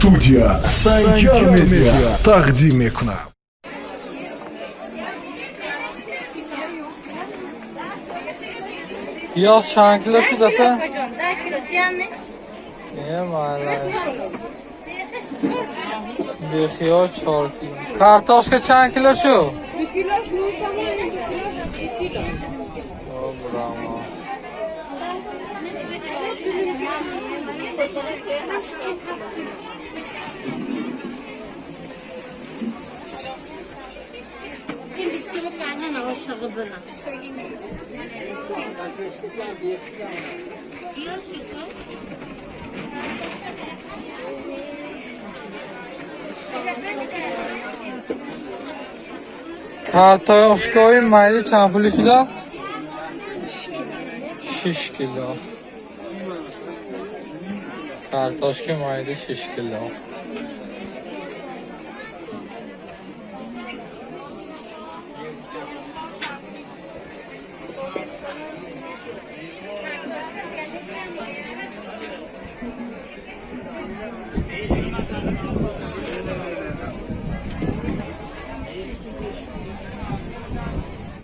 Студия Санҷар Медиа тақдим мекунад. Пиёз чанд кило шуд, апа? Акаҷон, 10 кило тиямми? Е, майла. Бехиёр 4 кило. Картошка чанд кило шуд? 2 килош 9 сомон, 2 килош 2 кило. Браво. Ин 25 на ошиғи бина. Пиёз чӣ? Картошкаҳои майда чанд пулӣ шудааст? 6 кило. Картошка майда 6 кило.